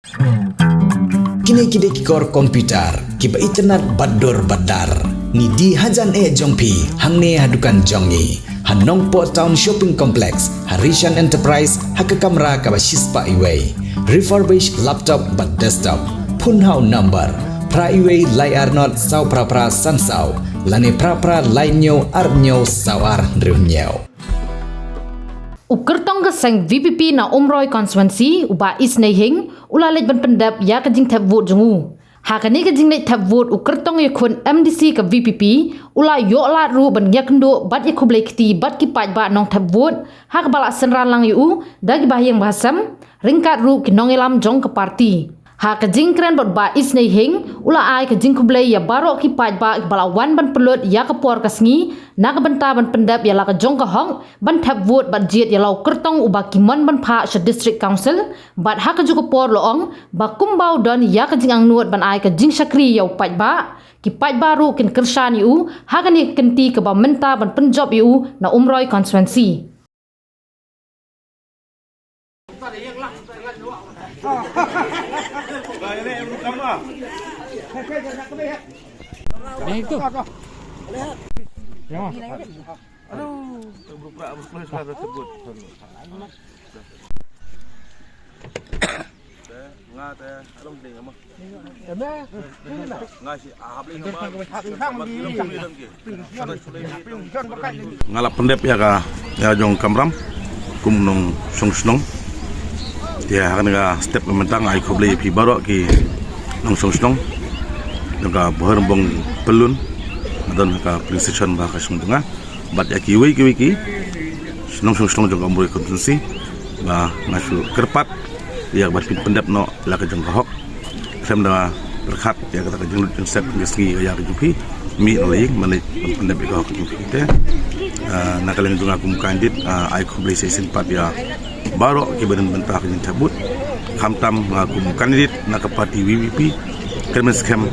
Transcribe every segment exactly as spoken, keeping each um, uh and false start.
Kine ki dei ki kor computer kiba itynnad bad dur bad dar. Ngi die hajan eh jong phi hangne ha dukan jong ngi ha Nongpoh Town Shopping Complex, ha Rishan Enterprise, ha ka kamra kaba shispah iwei. Refurbished laptop bad desktop. Phone ha u number phra iwei lai ar not saw phra phra san saw lane phra phra lai hynñiew ar hynñiew saw ar hynriew hynñiew. U kyrtong ka seng V P P na Umroi Constituency, u Bah Isnei Hing, u la leit ban pyndep ïa ka jingthep vote jong u. Ha kane ka jingleit thep vote, u kyrtong ïakhun M D C ka V P P u la ïoh lad ruh ban ïakynduh bad ïakhublei kti bad ki paidbah nongthep vote ha kaba la synran lang ïa u da ki bahaïing bahasem, ryngkat ruh ki nongïalam jong ka party. Ha ka jingkren bad u Bah Isnei Hing, u la ai ka jingkhublei ïa baroh ki paidbah kiba la wan ban pynlut ïa ka por ka sngi na ka bynta ban pyndep ïa la ka jong ka hok ban thep vote bad jied ïa la u kyrtong uba ki mon ban phah sha District Council, bad ha kajuh ka por u la ong ba kumba u don ïa ka jingangnud ban ai ka jingshakri ïa u paidbah, ki paidbah ruh kin kyrshan ïa u ha kane ka kynti kaba mynta ban pynjop ïa u na Umroi Constituency. Nga la pyndep ïa ka, ïa jong kamram kum nongshong shnong. Te ha kane ka step mynta nga ai khublei ïa phi baroh ki nongshong shnong jong ka Bhoirymbong Pyllun, nga don ha ka polling station ba ka shnong jong nga. Bad ïa kiwei kiwei ki nongshong shnong jong ka Umroi Constituency ba nga shu kyrpad ïa kaba phin pyndep noh la ka jong ka hok. Khlem da pyrkhat ïa kata ka jinglut jingset ka sngi ka ïa ka jong phi, mih na la ïing ban leit ban pyndep ïa ka hok ka jong phi te. Ah, na ka liang jong nga kum candidate, ah, ai khublei sa shisien pat ïa baroh kiba don bynta ka jingthep vote. Khamtam nga kum candidate na ka party V P P, kyrmen skhem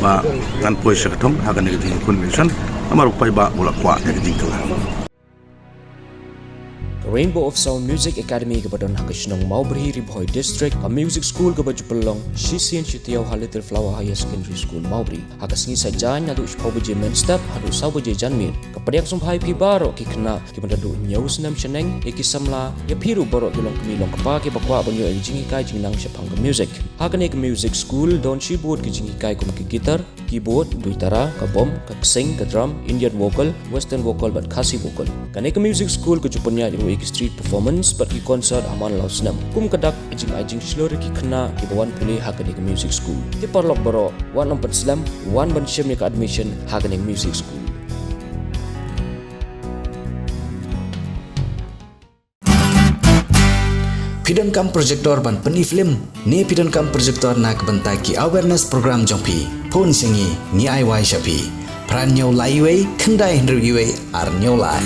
ba ngan poi sha ka thong ha kane ka jingïakhun election. Namar u paidbah u la kwah ïa ka jingkylla. Ka Rainbow of Sound Music Academy kaba don ha ka shnong Mawbri, Ri Bhoi District, ka music school kaba ju pynlong shisien shi taïew ha Little Flower Higher Secondary School Mawbri. Ha ka sngi Saitjaiñ naduh shiphew baje mynstep haduh saw baje janmiet. Ka pdiang sngewbha ïa phi baroh ki khynnah kiba naduh hynñiew snem shaneng, ïa ki samla, ïa phi ruh baroh ki longkmie longkpa kiba kwah ban ïoh ïa ka jinghikai jingnang shaphang ka music. Ha kane ka music school don shibun ki jinghikai kum ka guitar, keyboard, duitara, ka bom, ka ksing, ka drum, Indian vocal, western vocal bad Khasi vocal. Kane ka music school ka ju pynïaid ruh ïa ki street performance bad ki concert ha man la u snem. Kum ka dak ka jingai jingshlur ïa ki khynnah kiba wan pule ha kane ka music school. Te paralok baroh, wat nym pynslem, wan ban shim ïa ka admission ha kane ka music school. Phi donkam projector ban pyni film ne phi donkam projector na ka bynta ki awareness program jong phi? Phone sha ngi, ngi ai wai sha phi. Phra hynñiew lai wei, khyndai hynriew wei, ar hynñiew lai.